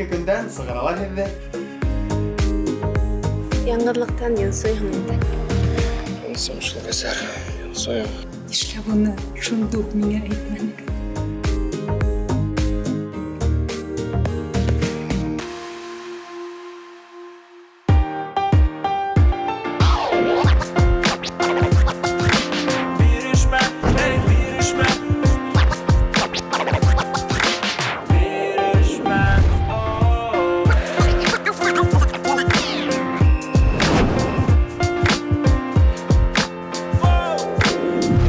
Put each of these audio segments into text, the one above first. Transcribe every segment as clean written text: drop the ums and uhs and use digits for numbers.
Бер-ике көндән сығаралар һеҙҙе. Яңғыҙлыҡтан йонсойһоң инде. Йонсойом шул, Гөлсәр, йонсойом. Нишләп уны шундук миңа әйтмәнегеҙ? Бирешмә, эй, бирешмә. Бирешмә, о.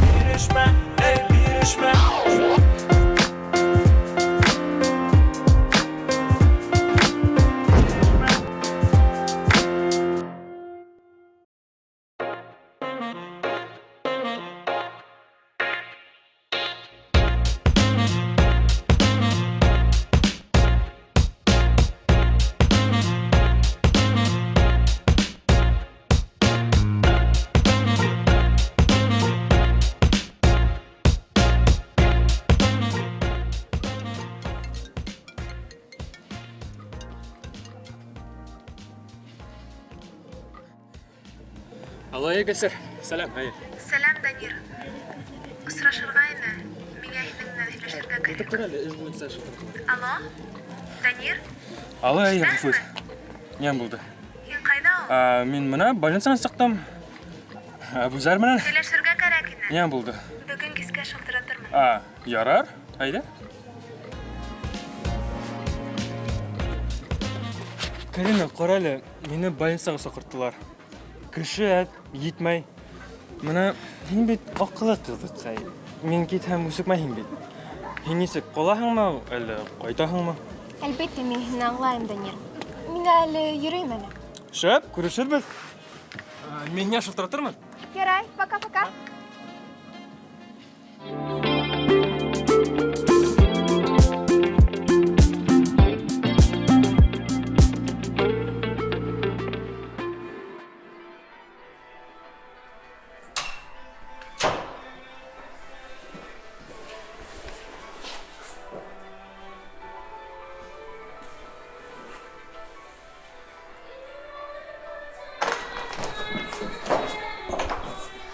Бирешмә, эй, бирешмә. Алло, эй, Гөлсәр. Сәләм, әй. Сәләм, Данир. Осрашырға ине. Миңә һинең менән һөйләшергә кәрәк. Тор әле, эш буйынса шылтыратам. Алло? Данир? Алло, әй, ғәфү ит. Нәм булды? Һин ҡайҙа ул? А, мин мына больницанан сыҡтым. Әбүзәр менән. Һөйләшергә кәрәк ине. Нәм булды? Бөгөн кискә шылтыратырмын. А, ярар, әйҙә. Карина, ҡара әле, мине больницаға саҡырттылар. Кеше әҙ, етмәй. Мына һин бит аҡыллы ҡыҙыҡай. Мин китһәм үсекмәйһең бит. Һин нисек, ҡалаһыңмы, әллә ҡайтаһыңмы? Әлбиттә, мин һине аңлайым, Данир. Мин әле йөрөйөм әле. Шәп, күрешербеҙ. Мин һиңә шылтыратырмын. Ярай, пока-пока.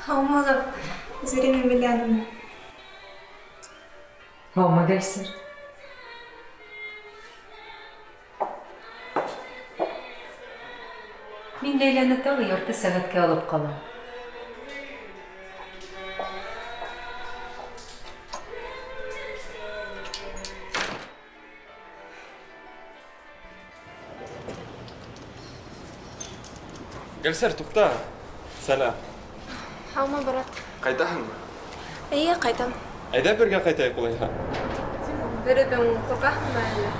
Һаумығыҙ, Зарина Емельяновна. Һаумы, Гөлсәр. Мин Ләйләне тағы ярты сәғәткә алып ҡалам. Гөлсәр, туҡта. Сәләм. Һаумы, брат. Ҡайтаһыңмы? Эйе, ҡайтам. Әйҙә бергә ҡайтайыҡ улайһа. Бер үҙең ҡурҡаһыңмы әллә?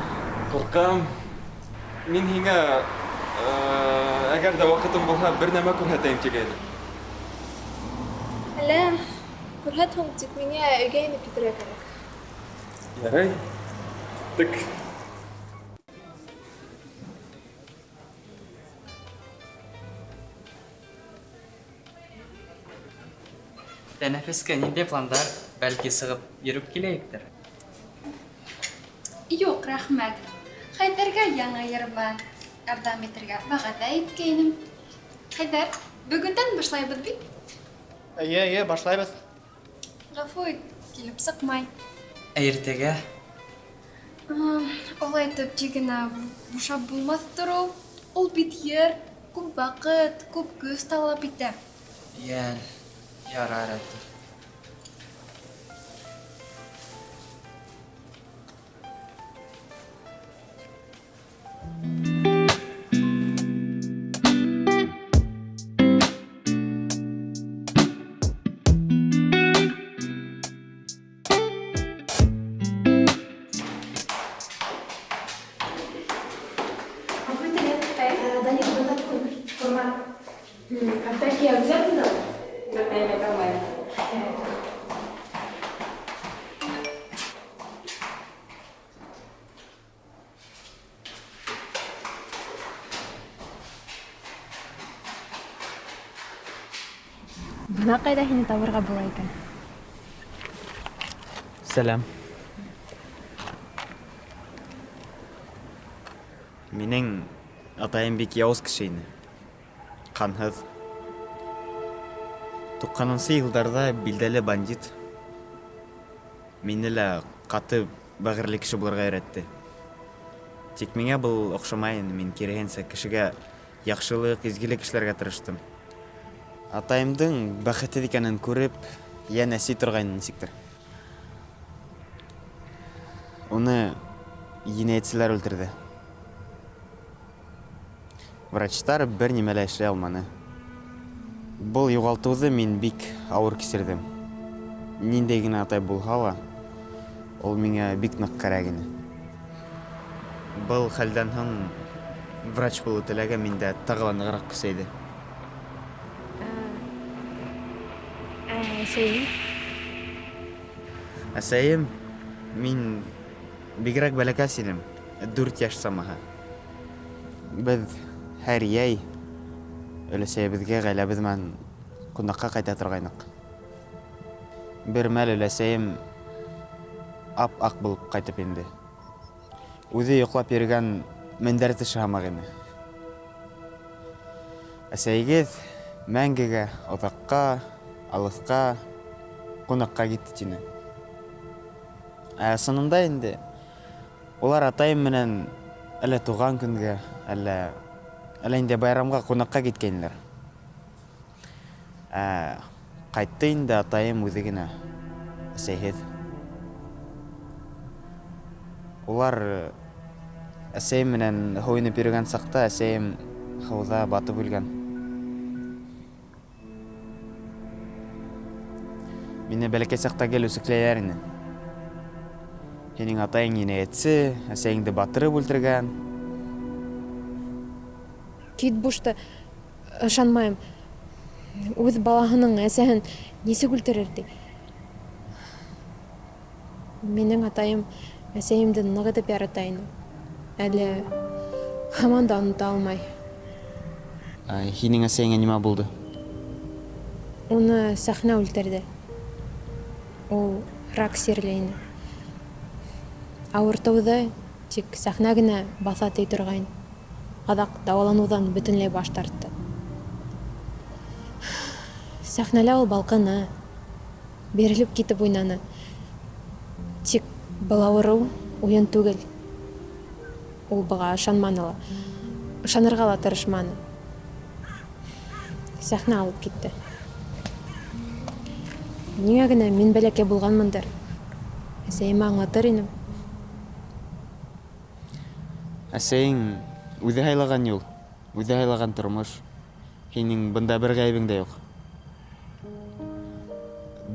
Ҡурҡам. Мин һиңә, әгәр ҙә ваҡытым булһа, бер нәмә күрһәтәйем тигәйнем. Әллә, күрһәт һуң, тик миңә өйгә инеп китергә кәрәк. Ярай. Тик. Тәнәфескә ниндәй пландар? Бәлки сығып йөрөп киләйектер? Юҡ, рәхмәт. Хәйҙәргә яңы йырман ярҙам итергә вәғәҙә иткәйнем. Хәйҙәр, бөгөндән башлайбыҙ бит? Эйе, эйе, башлайбыҙ. Ғәфү ит, килеп сыҡмай. Ә иртәгә? Улай итеп тик кенә бушап булмаҫтыр ул. Ул бит йыр, күп ваҡыт, күп көс талап итә. Йәл, ярар әтү. Бына ҡайҙа һине табырға була икән. Сәләм. Минең атайым бик яуыз кеше ине. Ҡанһыҙ. Туҡһанынсы йылдарҙа билдәле бандит. Мине лә ҡаты бәғерле кеше булырға өйрәтте. Тик миңә был оҡшамай ине, мин киреһенсә кешегә яҡшылыҡ, изгелек эшләргә тырыштым. Атайымдың бәхетһеҙ икәнен күреп, йән әсей торғайны нисектер. Уны енәйәтселәр үлтерҙе. Врачтар бер нимә лә эшләй алманы. Был юғалтыуҙы мин бик ауыр кисерҙем. Ниндәй генә атай булһа ла, ул миңә бик ныҡ кәрәк ине. Был хәлдән һуң врач булыу теләге миндә тағы ла нығыраҡ көсәйҙе. Ә әсәйең? Әсәйем, мин бигерәк бәләкәс инем, 4 йәш самаһы. Беҙ һәр йәй өләсәйебеҙгә ғаиләбеҙ менән ҡунаҡҡа ҡайта торғайныҡ. Бер мәл өләсәйем ап-аҡ булып ҡайтып инде. Үҙе йоҡлап йөрөгән мендәр теше һымаҡ ине. Әсәйегеҙ мәңгегә оҙаҡҡа, алыҫҡа, ҡунаҡҡа китте тине. Ә ысынында инде улар атайым менән әллә тыуған көнгә, әллә инде байрамға ҡунаҡҡа киткәйнеләр. Ә ҡайтты инде атайым үҙе генә, әсәйһеҙ. Улар әсәйем менән һыу инеп йөрөгән саҡта әсәйем һыуҙа батып үлгән. Мине бәләкәй саҡта гел үсекләйҙәр ине. Һинең атайың енәйәтсе, әсәйеңде батырып үлтергән. Кит бушты, ышанмайым. Үҙ балаһының әсәһен нисек үлтерер ти? Минең атайым әсәйемде ныҡ итеп ярата ине. Әле һаман да онота алмай. Һинең әсәйеңә нимә булды? Уны сәхнә үлтерҙе. Ул рак сирле ине. Ауыртыуҙы тик сәхнә генә баҫа ти торғайны. Аҙаҡ дауаланыуҙан бөтөнләй баш тартты. Сәхнәлә ул балҡыны, бирелеп китеп уйнаны. Тик был ауырыу уйын түгел. Ул быға ышанманы ла, ышанырға ла тырышманы. Сәхнә алып китте. Ниңә генә мин бәләкәй булғанмындыр? Әсәйемә аңлатыр инем. Әсәйең үҙе һайлаған юл, үҙе һайлаған тормош. Һинең бында бер ғәйебең дә юҡ.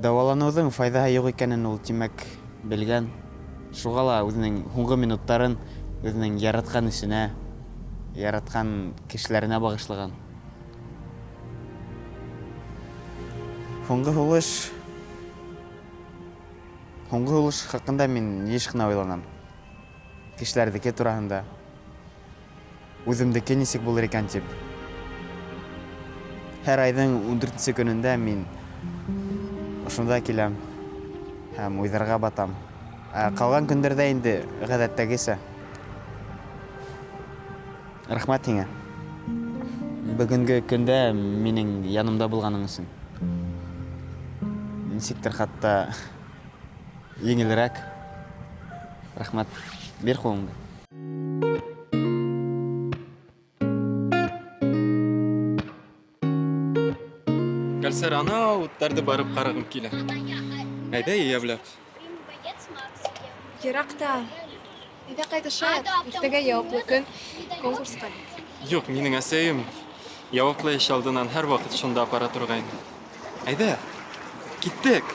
Дауаланыуҙың файҙаһы юҡ икәнен ул, тимәк, белгән. Шуға ла үҙенең һуңғы минуттарын үҙенең яратҡан эшенә, яратҡан кешеләренә бағышлаған. Һуңғы һулыш хаҡында мин йыш ҡына уйланам. Кешеләрҙеке тураһында, үҙемдеке нисек булыр икән тип. Һәр айҙың 14-нсе көнөндә мин ошонда киләм һәм уйҙарға батам. Ә ҡалған көндәрҙә инде ғәҙәттәгесә. Рәхмәт һиңә. Бөгөнгө көндә минең янымда булғаның өсөн. Нисектер хатта еңелерәк. Рәхмәт. Бир ҡулыңды. Гөлсәр, анау уттарҙы барып ҡарағым килә. Әйҙә йәйәүләп. Йыраҡта. Әйҙә ҡайтышайыҡ. Иртәгә яуаплы көн, конкурсҡа бит. Юҡ, минең әсәйем яуаплы эш алдынан һәр ваҡыт шунда апара торғайны. Әйҙә, киттек,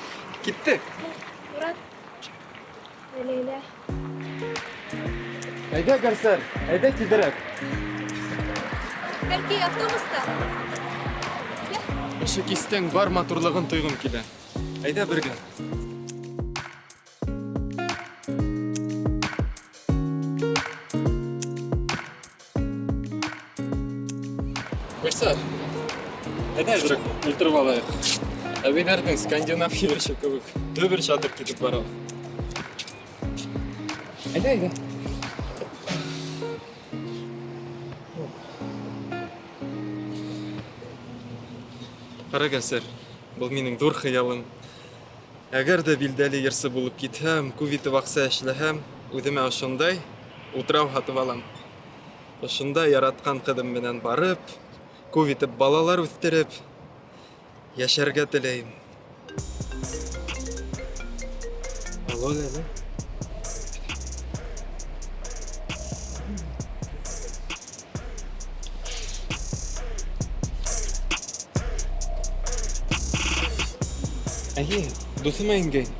киттек. Мурат, Ләйлә. Әйҙә, Гөлсәр, әйҙә тиҙерәк. Бәлки автобуста? Ошо кистең бар матурлығын тойғом килә. Әйҙә бергә. Гөлсәр, әйҙә әҙерәк ултырып алайыҡ. Әбейҙәрҙең скандинав йөрөшө кеүек дөбөр шатыр китеп барабыҙ. Әйҙә, әйҙә. Ҡара, Гөлсәр, был минең ҙур хыялым. Әгәр ҙә билдәле йырсы булып китһәм, күп итеп аҡса эшләһәм, үҙемә ошондай утрау һатып алам. Ошонда яратҡан ҡыҙым менән барып, күп итеп балалар үҫтереп, йәшәргә теләйем. Алло, Ләйлә. Әйе, дуҫыма ингәйнем.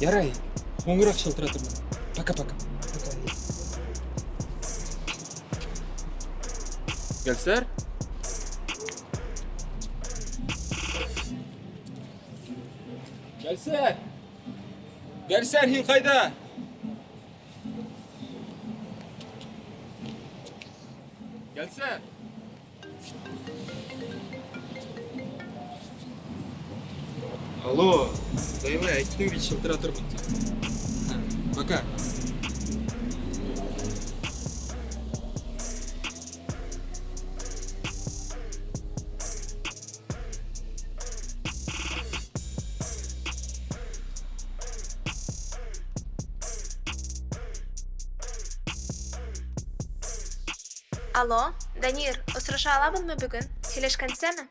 Ярай, һуңыраҡ шылтыратырмын. Пока-пока. Пока. Гөлсәр? Гөлсәр! Гөлсәр, һин ҡайҙа? Гөлсәр! Алло, Ләйлә, әйттем бит шылтыратырмын тип. Пока. Алло, Данир, осраша алабыҙмы бөгөн? Һөйләшкәнсәме?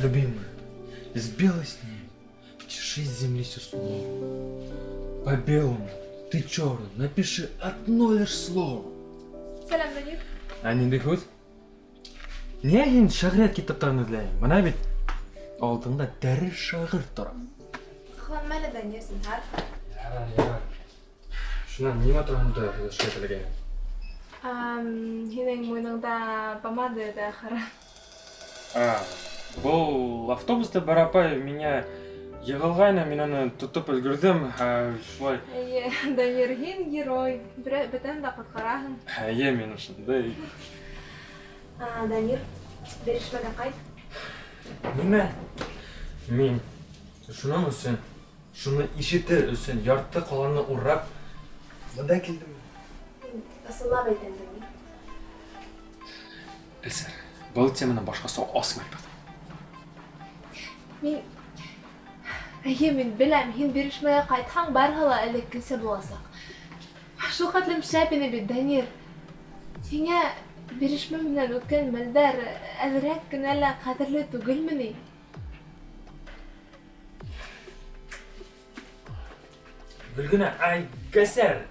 Любимая, из белой снег, чеши с земли все слово. По белому, ты черный, напиши одно лишь слово. Сәләм, Данир. Ә ниндәй һүҙ? Ниңә һин шиғриәт китаптарын эҙләйһең? Бына бит алдыңда тере шағир тора. Һыҡланма әле, Данир, зинһар. Ярар, ярар. Шунан нимә тураһында һөйләшергә теләгәйнең? Һинең муйыныңда помада ине ахыры. Был автобуста бер апай миңә йығылғайны, мин уны тотоп өлгөрҙөм, шулай. Эйе, Данир, һин герой. Бөтәһен дә ҡотҡараһың. Эйе, мин ошондай. Данир, бирешмәгә ҡайт. Нимә? Мин шуның өсөн, шуны ишетер өсөн ярты ҡаланы урап бында килдем. Мин ысынлап әйтәм, Данир. Гөлсәр, был теманы башҡаса асмайбыҙ. Мин Эйе, мин беләм, һин бирешмәгә ҡайтһаң, барыһы ла элеккесә буласаҡ. Шул хәтлем шәп ине бит, Данир. Һиңә бирешмә менән үткән мәлдәр әҙерәк кенә лә ҡәҙерле түгелме ни? Гөлгенә, ай, Гөлсәр!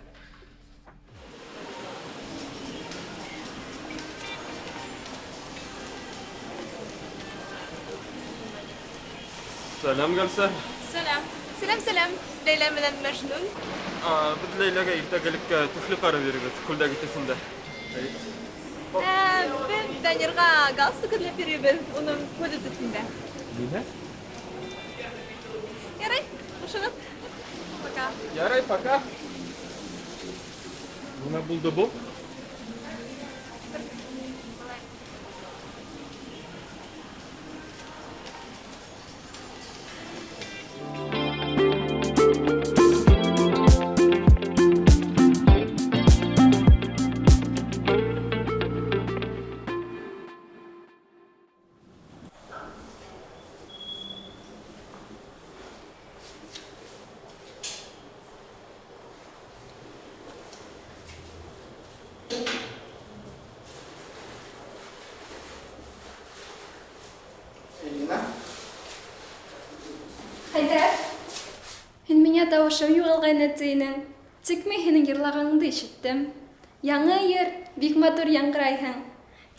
Сәләм, Гөлсәр. Сәләм. Сәләм, сәләм. Ләйлә менән Мәжнүн. Беҙ Ләйләгә иртәгелеккә туфли ҡарап йөрөбөҙ, күлдәге төҫөндә. Беҙ Данирға галстук эҙләп йөрөйбөҙ, уның күҙе төҫөндә. Нимә? Ярай, хушығыҙ. Пока. Ярай, пока. Нимә булды был? Элина? Хәйҙәр, һин миңә тауышым юғалғайны тинең. Тик мин һинең йырлағаныңды ишеттем. Яңы йыр, бик матур яңғырайһың.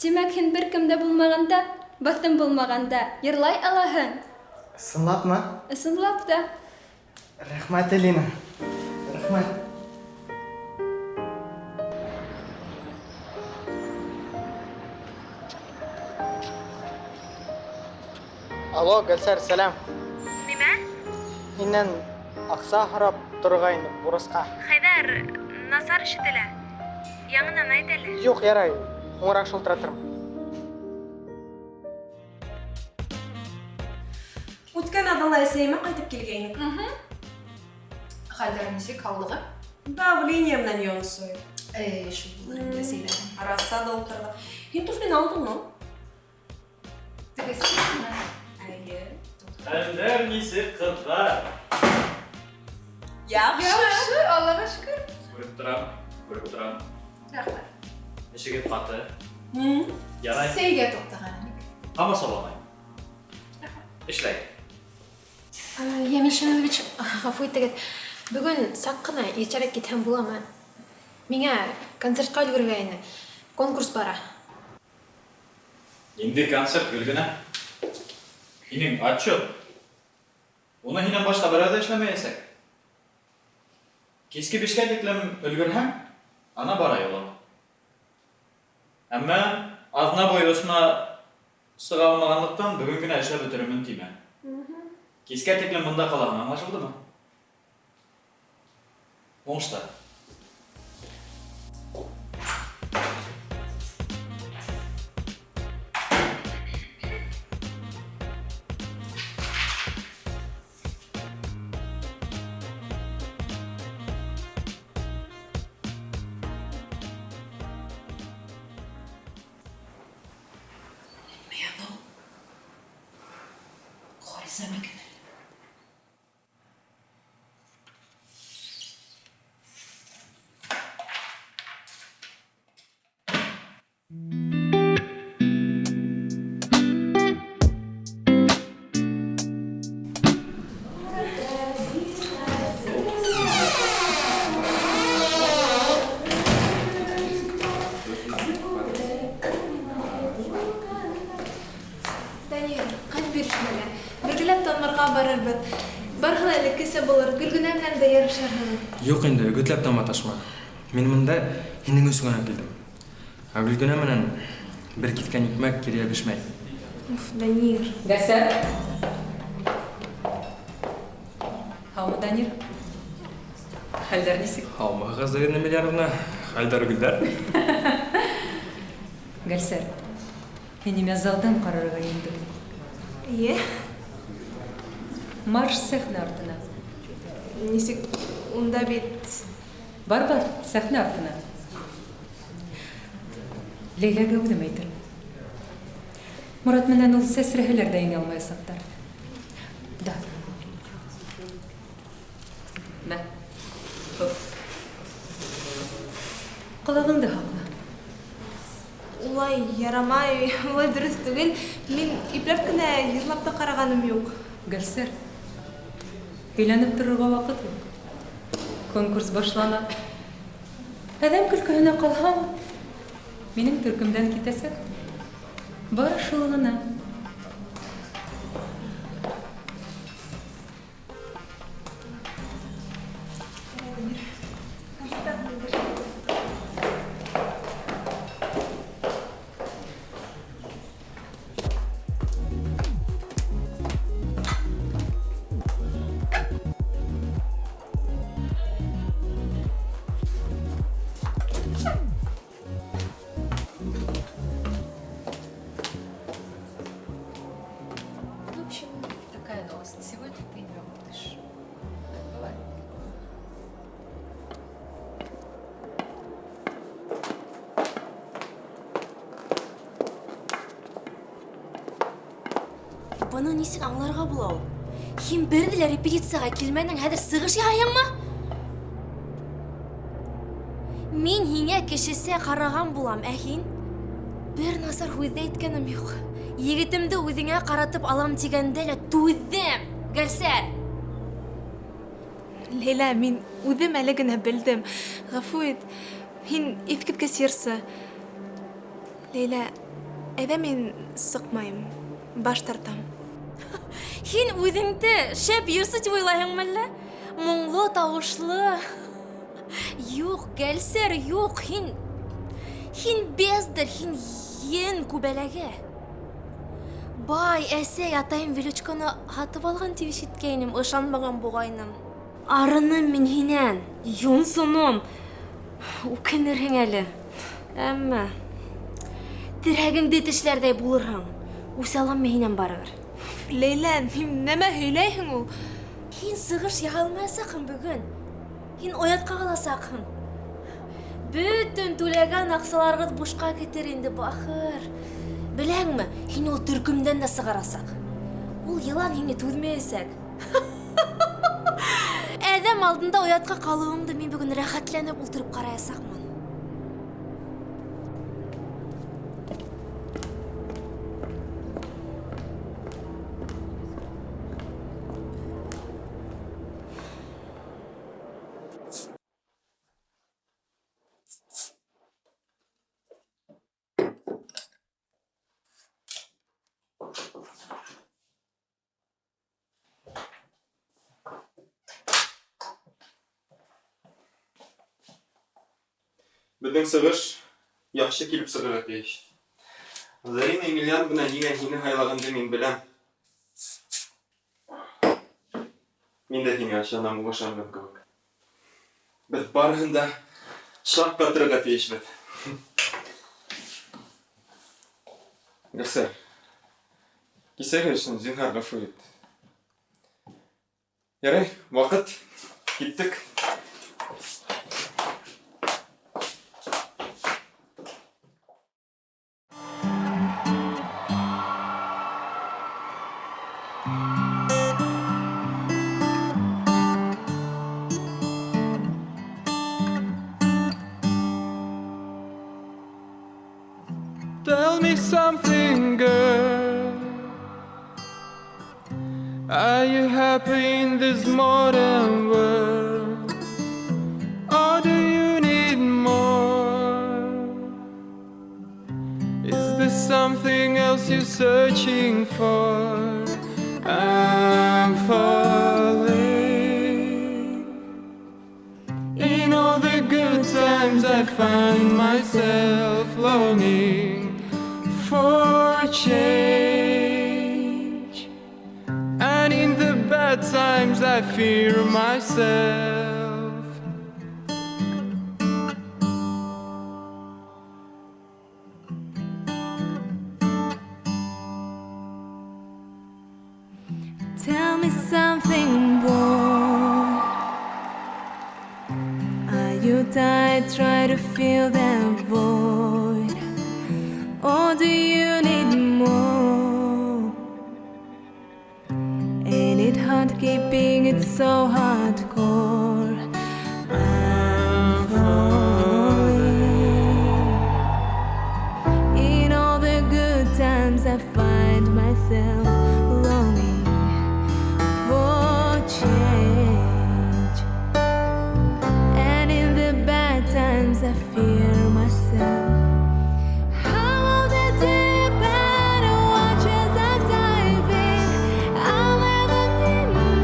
Тимәк, һин бер кем дә булмағанда, баҫым булмағанда йырлай алаһың. Ысынлапмы? Ысынлап та. Рәхмәт, Элина. Рәхмәт. Алло, Гөлсәр, сәләм. Нимә? Һинән аҡса һорап торғайным бурысҡа. Хәйҙәр, насар ишетелә. Яңынан әйт әле. Юҡ, ярай, һуңыраҡ шылтыратырмын. Үткән аҙнала әсәйемә ҡайтып килгәйнек. Хәлдәре нисек, һаулығы? Давление менән йонсой. Эй, шул булыр инде әсәйҙәре. Рассада ултырҙыҡ. Һин туфлин алдыңмы? Теге синме? Әйе. Хәлдәр нисек, ҡыҙҙар? Яҡшы. Яҡшы, Аллаға шөкөр. Күреп торам, күреп торам. Рәхмәт. Эшегеҙ ҡаты. Ярай. Сәйгә туҡтаған инек. Ҡамасауламай. Эшләй. Ямил Шамилович, ғәфү итегеҙ. Бөгөн саҡ ҡына иртәрәк китһәм буламы? Миңә концертҡа өлгөрөргә ине. Конкурс бара. Ниндәй концерт, Гөлгенә? Һинең отчет. Уны һинән башҡа берәү ҙә эшләмәйәсәк. Киске бишкә тиклем өлгөрһәң, ана бара юлың. Әммә аҙна буйы осона сыға алмағанлыҡтан бөгөн генә эшләп бөтөрөрмөн тимә. Кискә тиклем бында ҡалаһың, аңлашылдымы? Уңыштар. Нимә яҙыу? Ғариза микән әллә? Данир, ҡайт бирешмәгә. Бергәләп танырға барырбыҙ. Барыһы ла элеккесә булыр. Гөлгенә менән дә ярышырһың. Юҡ инде, өгөтләп тә маташма. Мин бында һинең өсөн генә килдем. Ә Гөлгенә менән бер киҫкән икмәк кире йәбешмәй. Уф, Данир. Гәсәр. Һаумы, Данир? Хәлдәр нисек? Һаумыһығыҙ, Зарина Емельяновна. Хәлдәр гөлдәр. Гөлсәр, һин нимә залдан ҡарарға индең? Эйе. Марш сәхнә артына. Нисек унда бит... Бар, бар, сәхнә артына. Ләйләгә үҙем әйтермен. Морат менән ул сәсрәһәләр ҙә еңә алмаясаҡтар. Да. Мә. Тот. Ҡолағыңды һаҡла. Улай ярамай, улай дөрөҫ түгел. Мин ипләп кенә йырлап та ҡарағаным юҡ. Гөлсәр, һөйләнеп торорға ваҡыт юҡ. Конкурс башлана. Әҙәм көлкөһөнә ҡалһаң, минең төркөмдән китәсәк. Бары шул ғына. Такая новость. Сегодня ты не работаешь. Так бывает. Быны нисек аңларға була ул? Һин бер ҙә лә репетицияға килмәнең, хәҙер сығыш яһайһыңмы? Мин һиңә кешесә ҡараған булам, ә һин? Бер насар һүҙ ҙә әйткәнем юҡ. Егетемде үҙеңә ҡаратып алам тигәндә лә түҙҙем, Гөлсәр. Ләйлә, мин үҙем әле генә белдем. Ғәфү ит, һин иҫ киткес йырсы. Ләйлә, әйҙә мин сыҡмайым, баш тартам. Һин үҙеңде шәп йырсы тип уйлайһыңмы әллә? Моңло тауышлы. Юҡ, Гөлсәр, юҡ, һин бездер, һин ен күбәләге. Бай, әсәй, атайым велючканы һатып алған тип ишеткәйнем, ышанмаған буғайным. Арыным мин һинән, йонсоном. Үкенерһең әле. Әммә терһәгеңде тешләрҙәй булырһың. Үс алам мин һинән барыбер. Ләйлә, нәмә һөйләйһең ул? Һин сығыш яһалмаясаҡһың бөгөн. Һин оятҡа ҡаласаҡһың. Бөтөн түләгән аҡсаларығыҙ бушҡа китер инде, бахыр. Беләңме, һин ул төркөмдән дә сығарасаҡ. Ул йылан һине түҙмәйәсәк. Әҙәм алдында оятҡа ҡалыуыңды мин бөгөн рәхәтләнеп ултырып ҡараясаҡмын. Беҙҙең сығыш яҡшы килеп сығырға тейеш. Зарина Емельяновна ниңә һине һайлағанды мин беләм. Мин дә һиңә ышанам, ул ышанған кеүек. Беҙ барыһын да шаҡ ҡатырырға тейешбеҙ. Гөлсәр, кисәге өсөн зинһар ғәфү ит. Ярай, ваҡыт, киттек. Tell me something, girl. Are you happy in this modern world? Or do you need more? Is there something else you're searching for? I'm falling. In all the good times, I find myself longing for a change. And in the bad times, I fear myself. Tell me something, boy. Are you tired trying to fill that void? Or do you need more? Ain't it hard keeping it so hardcore? I'm falling. In all the good times, I find myself longing for change. And in the bad times, I fear myself. How will the deep end watch as I'm diving? I'll never be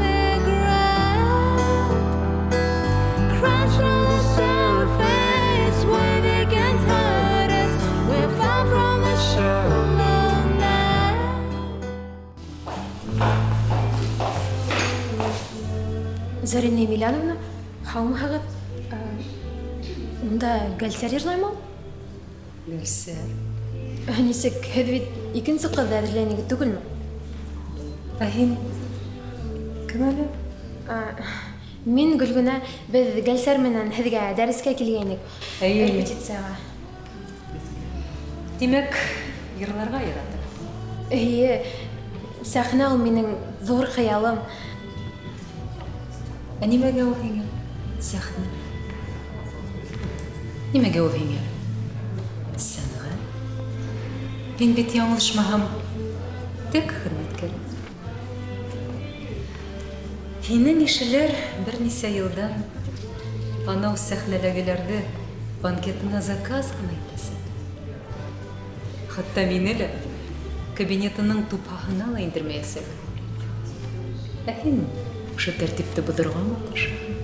the ground. Crash from the surface where they can't hurt us. We're far from the shallow now. Зарина Емельяновна, һаумыһығыҙ? Унда Гөлсәр йырлаймы ул? Гөлсәр. Нисек, һеҙ бит икенсе ҡыҙҙы әҙерләнегеҙ түгелме? Ә һин кем әле? Мин Гөлгөнә, беҙ Гөлсәр менән һеҙгә дәрескә килгәйнек. Әйе. Репетицияға. Тимәк, йырларға ярата. Эйе, сәхнә ул минең ҙур хыялым. Ә нимәгә ул һиңә? Сәхнә. Нимәгә ул һиңә? Сәнғәт. Һин бит яңылышмаһам, тек хеҙмәткәр. Һинең ишеләр бер нисә йылдан анау сәхнәләгеләрҙе банкетына заказ ғына итәсәк. Хатта мине лә кабинетының тупһаһына ла индермәйәсәк. Ә һин ошо тәртипте боҙорға маташаһың.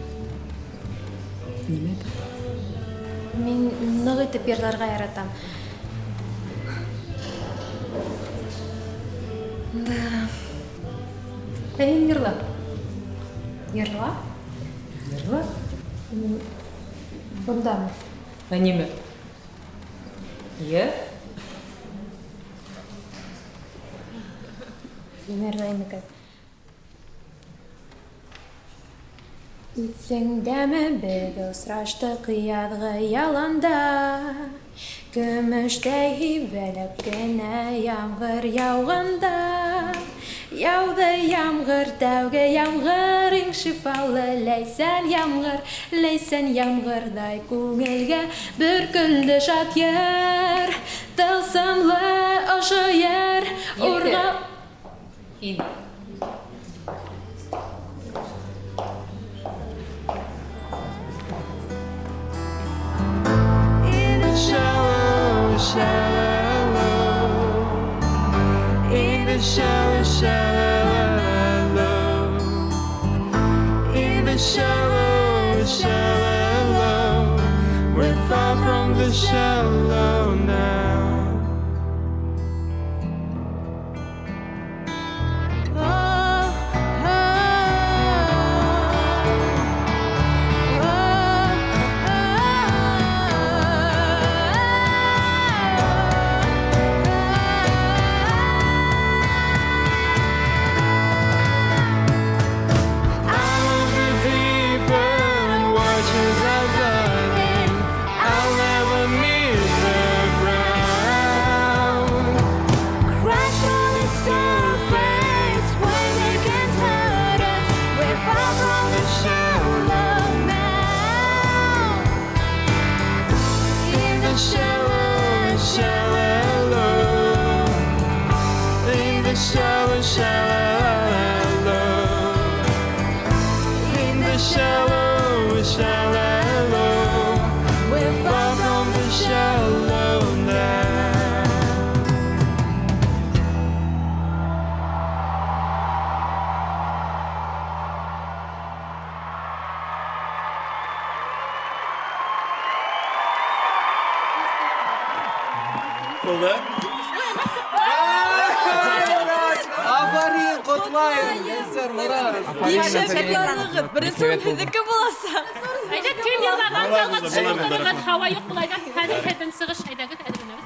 Нимәгә? Мин ныҡ итеп йырларға яратам. Да. Ә һин йырла. Йырла? Йырла. Бындамы? Ә нимә? Йә? Нимә микән? Иҫеңдәме беҙ осраштыҡ яҙғы яланда, көмөштәй һибәләп кенә ямғыр яуғанда. Яуҙы ямғыр, тәүге ямғыр, иң шифалы ләйсән ямғыр, ләйсән ямғырҙай күңелгә бөркөлдө шат йыр, тылсымлы ошо йыр, урға... Һин. In the shallow, shallow, in the shallow, shallow, in the shallow, shallow, we're far from the shallow now. Oh, oh, oh, Out of the deep end, watch as I dive in. I'll never meet the ground. Crash on the surface when they can't hurt us. We're far from the shallow now. In the shallow, shallow, in the shallow, shallow, in the shallow, shallow, we're far from the shallow now. Булды. Афарин, ҡотлайым, Гөлсәр, Морат. Бик шәп йырланығыҙ. Беренсе урын һеҙҙеке буласаҡ. Әйҙә, кем йырлаған залға төшөп ултырығыҙ, һауа юҡ былай ҙа. Хәҙер һеҙҙең сығыш, әйҙәгеҙ, әҙерләнәбеҙ.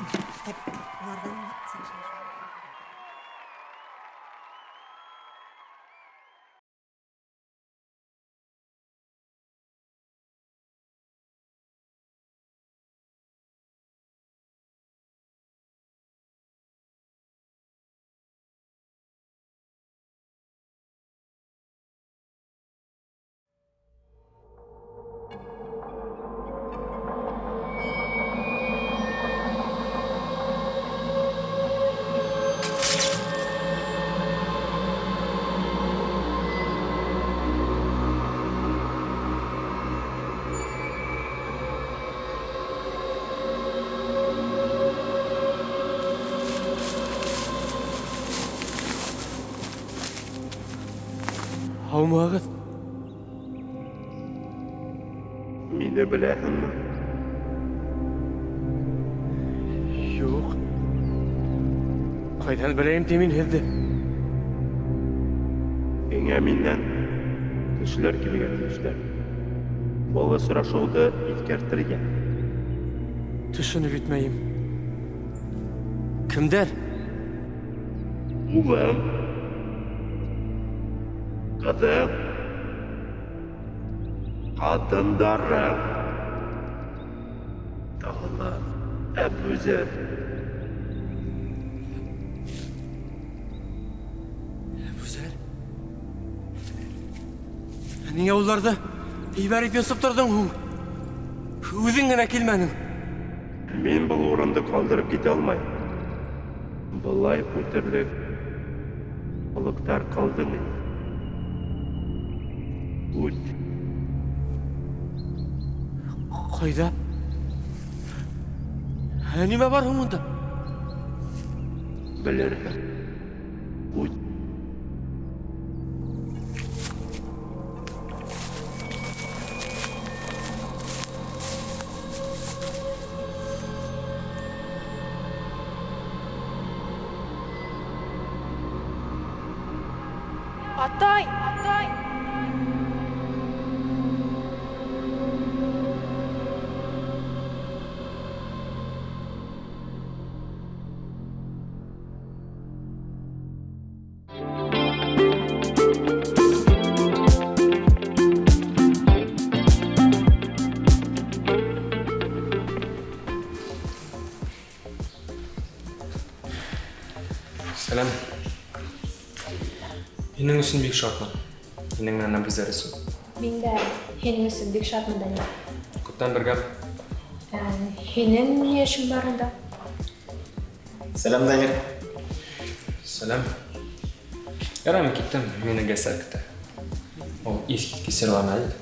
Һаумыһығыҙ? Мине беләһеңме? Юҡ. Ҡайҙан беләйем ти мин һеҙҙе? Һиңә минән кешеләр килергә тейештәр. Был осрашыуҙы иҫкәртергә. Төшөнөп етмәйем. Кемдәр? Улым. Ҡыҙым. Ҡатындарым. Тағы ла Әбүзәр. Әбүзәр? Ниңә уларҙы ебәреп йосоп торҙоң һуң? Үҙең генә килмәнең. Мин был урынды ҡалдырып китә алмайым. Былай үтерлек ҡылыҡтар ҡалдымы? Үт. Ҡайҙа? Ә нимә бар һуң унда? Белерһең. Үт. Атай, атай. Һинең өсөн бик шатмын. Һинең менән абыйҙар өсөн. Мин дә һинең өсөн бик шатмын, Данил. Күптән бергә. Ә, һинең ни эшең бар анда? Сәлам, Данир. Сәлам. Ярай, мин киттем. Мине Гәсәр көтә. Ул искиткеч җырлана бит.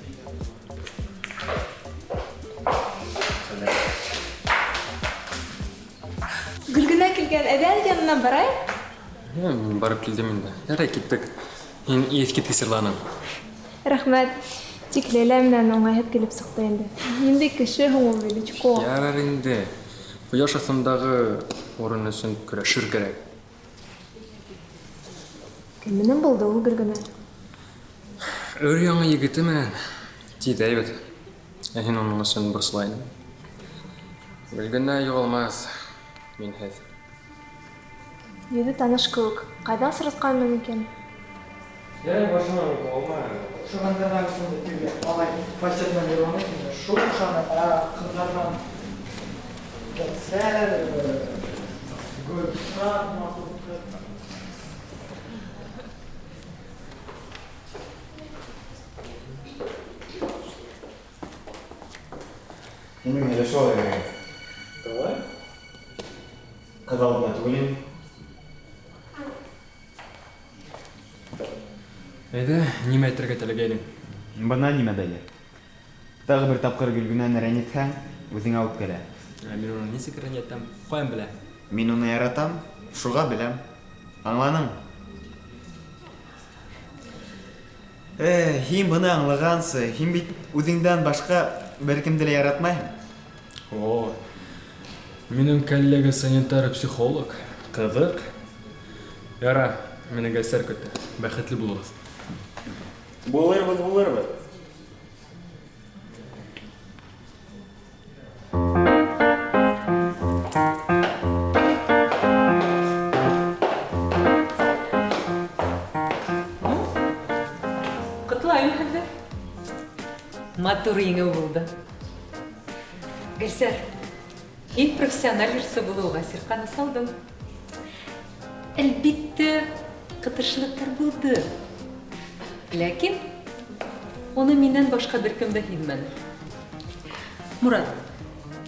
Гөлгенә килгән, әйдә әле янына барайык. Мин барып килдем инде. Ярай, киттек. Һин искиткеч җырланың. Рәхмәт. Тик Ләйлә менән уңайһыҙ килеп сыҡты инде. Ниндәй кеше һуң ул Величко? Ярар инде. Кояш астындагы урын өчен көрәшер кәрәк. Кем менән булды ул Гөлгенә? Өр-яңы егете менән. Тиҙ әйбәт. Ә һин уның өчен борсола инең. Гөлгенә югалмас минһеҙ. Йөҙө таныш кеүек. Ҡайҙа осратҡанмын икән? Ярай, башыңа алма. Оҡшағандарҙан шунда теге алай фальцет менән йырламай инде. Шул оҡшаны, ә ҡыҙҙарҙан Гәлсәр, Гөлшат матур ҡыҙ. Һинең һөйләшеп алырға кәрәк. Давай. Ҡыҙ алдында түгел инде. Әйҙә, нимә әйтергә теләгәйнең? Бына нимә, Данир. Тағы бер тапҡыр Гөлгенәне рәнйетһәң, үҙеңә үпкәлә. Ә мин уны нисек рәнйетәм? Ҡайҙан белә? Мин уны яратам, шуға беләм. Аңланың? Э, һин быны аңлағансы, һин бит үҙеңдән башҡа бер кемде лә яратмайһың. О, минең коллега санитар-психолог. Ҡыҙыҡ. Яра, мине Гәлсәр көтә. Бәхетле булығыҙ. Булырбыҙ, булырбыҙ. Ҡотлайым һеҙҙе. Матур еңеү булды. Гөлсәр, һин профессиональ йырсы булыуға сирҡаны салдың. Әлбиттә, ҡытыршылыҡтар булды. Ләкин уны минән башҡа бер кем дә һиҙмәне. Мурат,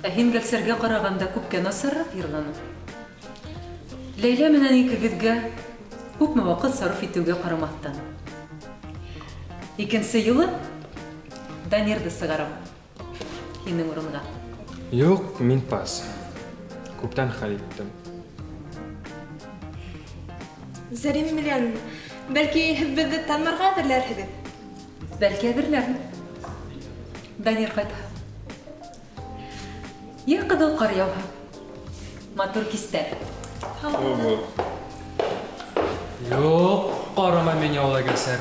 ә һин Гөлсәргә ҡарағанда күпкә насарыраҡ йырланың. Ләйлә менән икегеҙгә күпме ваҡыт сарыф итеүгә ҡарамаҫтан. Икенсе юлы Данирҙы сығарам һинең урынға. Юҡ, мин пас. Күптән хәл иттем. Зарина Емельяновна, бәлки һеҙ беҙҙе танмарға әҙерләрһегеҙ? Бәлки әҙерләрмен. Данир ҡайтһа. Йә ҡыҙыл ҡар яуһа. Матур кистәр. Юҡ, ҡарама миңә улай, Гөлсәр.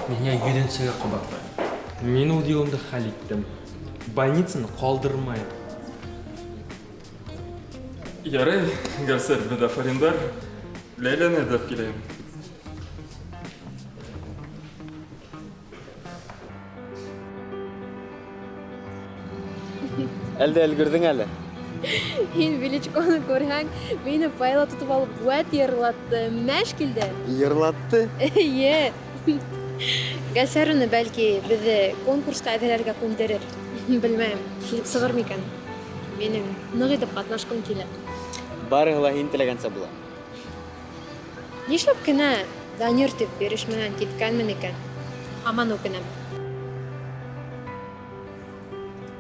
Миңә йөҙөнсөгә ҡабатлай. Мин ул юлымды хәл иттем. Больницаны ҡалдырмайым. Ярай, Гөлсәр, беҙ афариндар. Ләйләне эҙләп киләйем. Әлдә өлгөрҙөң әле. Һин Величконы күрһәң, мине файла тотоп алып вәт йырлатты, мәш килде. Йырлатты? Эйе. Гәлсәр уны бәлки беҙҙе конкурсҡа әҙерләргә күндерер. Белмәйем, килеп сығыр микән? Минең ныҡ итеп ҡатнашҡым килә. Барыһы ла һин теләгәнсә була. Нишләп кенә Данир тип бирешмәнән киткәнмен икән? Һаман үкенәм.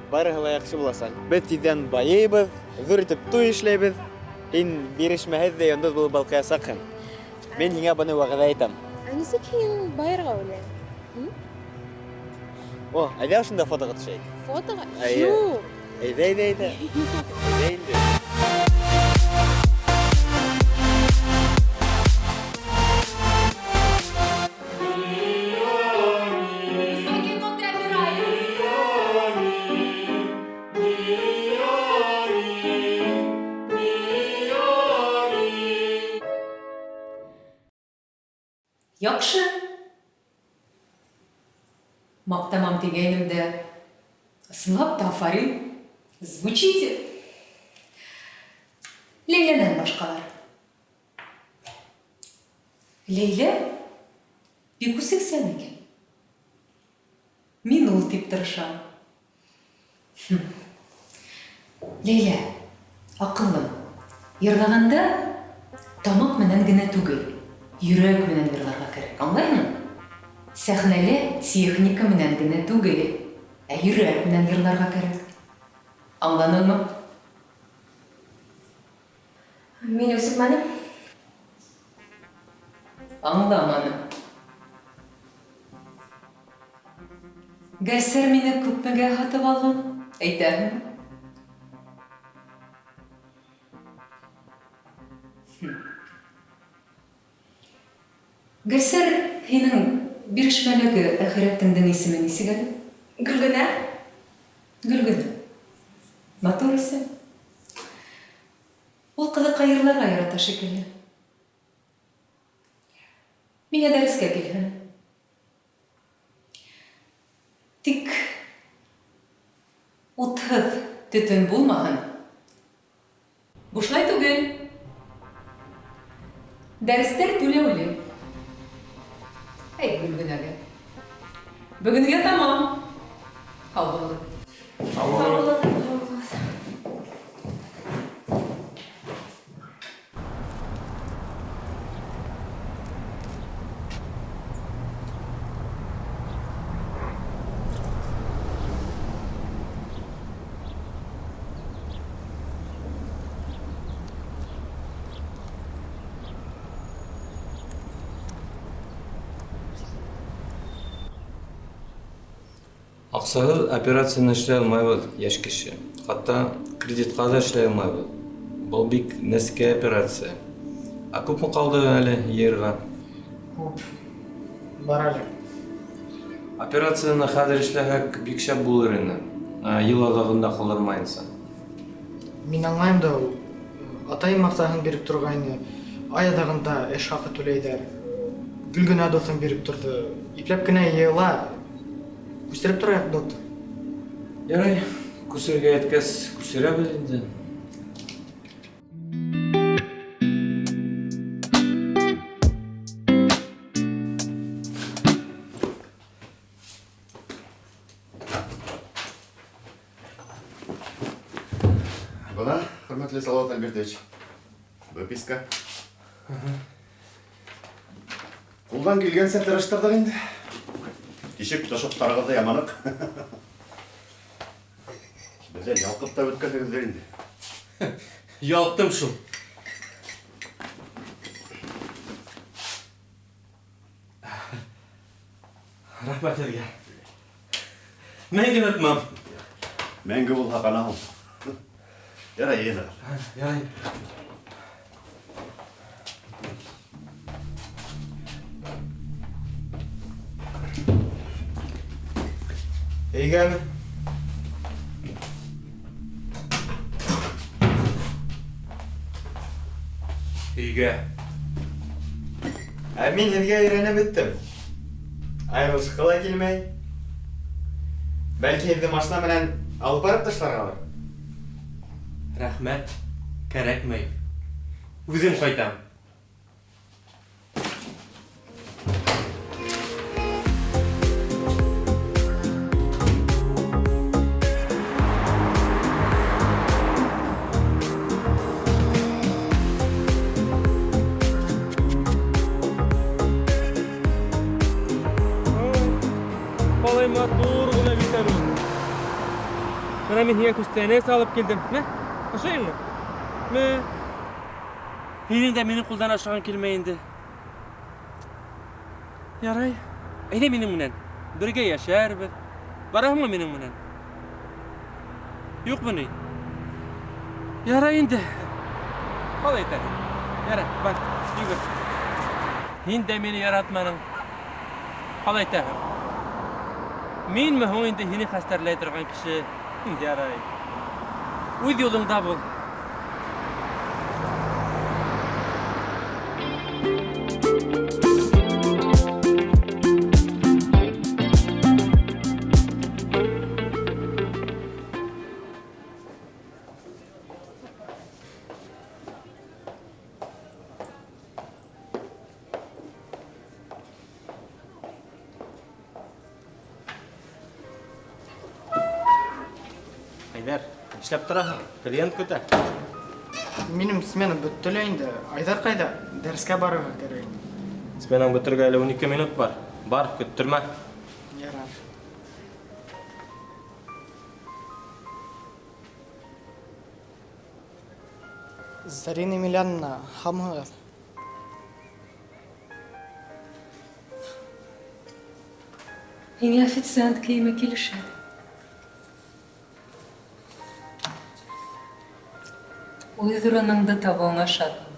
Барыһы ла яҡшы буласаҡ. Беҙ тиҙҙән байыйбыҙ, ҙур итеп туй эшләйбеҙ. Һин бирешмәһеҙ ҙә йондоҙ булып балҡыясаҡһың. Мин һиңә быны вәғәҙә итәм. Ә нисек һин байырға уйлайһың? О, әйҙә ошонда фотоға төшәйек. Фотоға? Әйе. Юҡ. Әйҙә, әйҙә, әйҙә. Әйҙә инде. Яҡшы. Маҡтамам тигәйнем дә, ысынлап та афарин. Звучите. Ләйләнән башҡалар. Ләйлә? Бик үсексән икән. Мин ул дип тырышам. Хм. Ләйлә, акыллым, йырлаганда тамак менән генә түгел, йөрәк менән йырларга кәрәк, аңлайһыңмы? Сәхнәлә техника менән генә түгел, ә йөрәк менән йырларга кәрәк. Аңланыңмы? Мин үсекмәдем. Аңламадым. Гәлсәр мине күпмегә һатып алган, әйтәһеңме? Гөлсәр, һинең бирешмәлеге әхирәтеңнең исеме нисек әле? Гөлгенә. Гөлгенә. Матур исем. Ул кызыкай йырларга ярата шикелле. Миңа дәрескә килһен. Тик утсыз төтен булмаһын. Бушлай түгел. Дәресләр түләүле. Әйт Гөлгенәгә. Бүгенгә тәмам. Һау булыгыз. Һау булыгыз. Акчасыз операцияне эшли алмайбыз, яшь кеше. Хәтта кредитка да эшли алмайбыз. Был бик нечкә операция. Ә күпме калды әле йыерга? Күп. Бар әле. Операцияне хәзер эшләһәк, бик шәп булыр ине. Ел азагында калдырмаенча. Мин аңлайм да ул. Атаем акчасын биреп торгайны. Ай азагында эш хакы түләйдәр. Гөлгенә дусым биреп торды. Ипләп кенә йыела. Күчереп торайык, доктор. Ярай, күчерергә әйткәс, күчерәбез инде. Бына, хөрмәтле Салават Альбертович, выписка. Кулдан килгәнчә тырыштырдык инде. Тишек тошыктарыгызны яманык. Бездән ялкып та беткәнсегездер инде. Ялктым шул. Рәхмәт һеҙгә. Мәңге онотмам. Мәңге булһа ҡана һуң. Ярай, йыйынығыҙ. Ярай. Өйгәме? Өйгә. Ә мин һеҙгә өйрәнеп беттем. Айырылышҡы ла килмәй. Бәлки һеҙҙе машина менән алып барып ташларғалыр? Рәхмәт, кәрәкмәй. Үҙем ҡайтам. Ҡалай матур ғына бит әле ул. Бына мин һиңә күстәнәс алып килдем. Мә, ашайыңмы? Мә. Һинең дә минең ҡулдан ашағың килмәй инде. Ярай. Әйҙә минең менән. Бергә йәшәрбеҙ. Бараһыңмы минең менән? Юҡмы ни? Ярай инде. Ҡалай итәһең? Ярай, бар, йүгер. Һин дә мине яратманың. Ҡалай итәһең? Минме һуң инде һине хәстәрләй торған кеше? Ярай. Үҙ юлыңда бул. Хәйҙәр, нишләп тораһың? Клиент көтә. Минең смена бөттө лә инде. Айҙар ҡайҙа? Дәрескә барырға кәрәк инде. Сменаң бөтөргә әле 12 минут бар. Бар, көттөрмә. Ярар. Зарина Емельяновна, һаумыһығыҙ? Һиңә официант кейеме килешә. Үҙ урыныңды табыуыңа шатмын.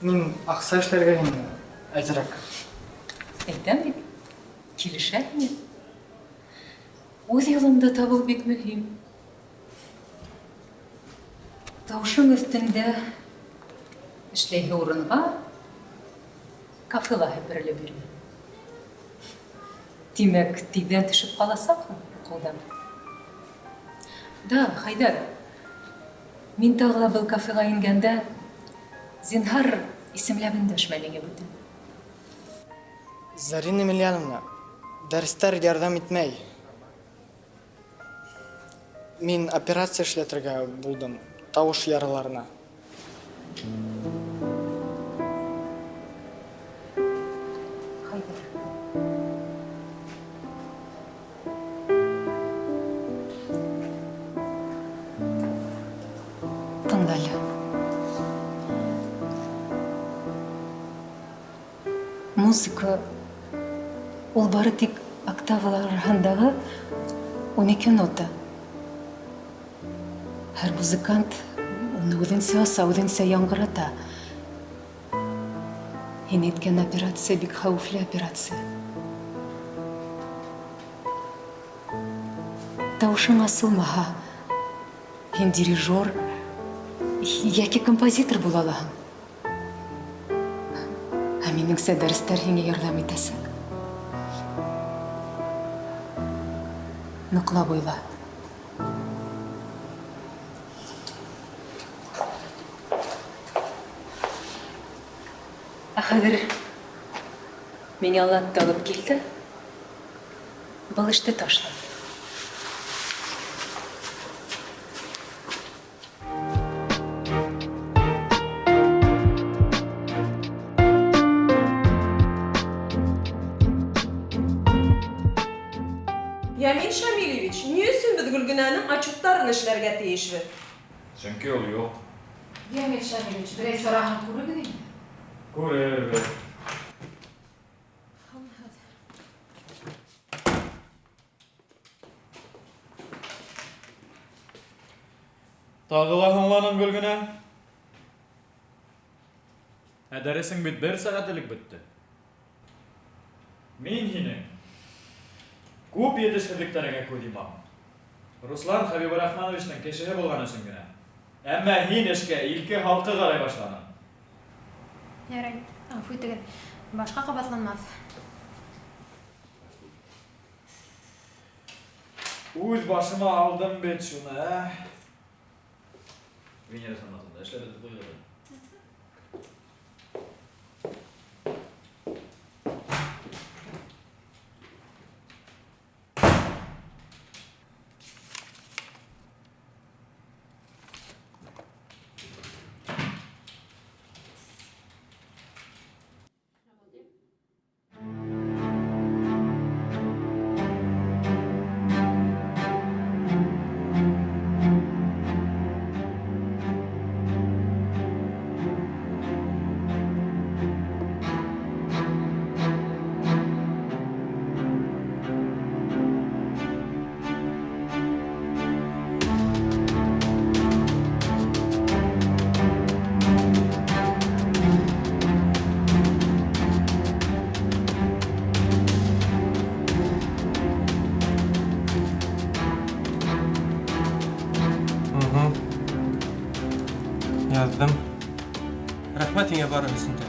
Мин аҡса эшләргә инде, әҙерәк. Әйтәм бит, килешә һиңә. Үҙ юлыңды табыу бик мөһим. Тауышың өҫтөндә эшләйһе урынға кафела һеперелеп йөрөй. Тимәк, тиҙҙән төшөп ҡаласаҡһың уҡыуҙан. Да, Хәйҙәр, мин тағы ла был кафеға ингәндә, зинһар, исемләп өндәшмә миңә бүтән. Зарина Емельяновна, дәрестәр ярҙам итмәй. Мин операция эшләтергә булдым, тауыш яраларына. Хәйҙәр. Тыңла әле. Музыка ул бары тик октавалар араһындағы 12 нота. Һәр музыкант уны үҙенсә аса, үҙенсә яңғырата. Һин әйткән операция бик хәүефле операция. Тауышың асылмаһа, һин дирижер йәки композитор була алаһың. Ә минеңсә, дәрестәр һиңә ярҙам итәсәк. Ныҡлап уйла. Ә хәҙер миңә латте алып килде. Был эште ташла. Ямил Шамилевич, ни өсөн беҙ Гөлгенәнең отчеттарын эшләргә тейешбеҙ? Сөнки ул юҡ. Ямил Шамилевич, берәй сараһын күрегеҙ инде. Күрербеҙ. Тағы ла һуңланың, Гөлгенә. Ә дәресең бит бер сәғәт элек бөттө. Мин һинең күп етешһеҙлектәреңә күҙ йомам. Руслан Хәбибрахмановичтың кешеһе булған өсөн генә. Әммә һин эшкә илке халҡы ҡарай башланың. Ярай, ғәфү итегеҙ. Башҡа ҡабатланмаҫ. Үҙ башыма алдым бит шуны, ә? Венера Саматовна, эшләп бөтөп ҡуйығыҙ. Яҙҙым. Рәхмәт һиңә барыһы өсөн дә.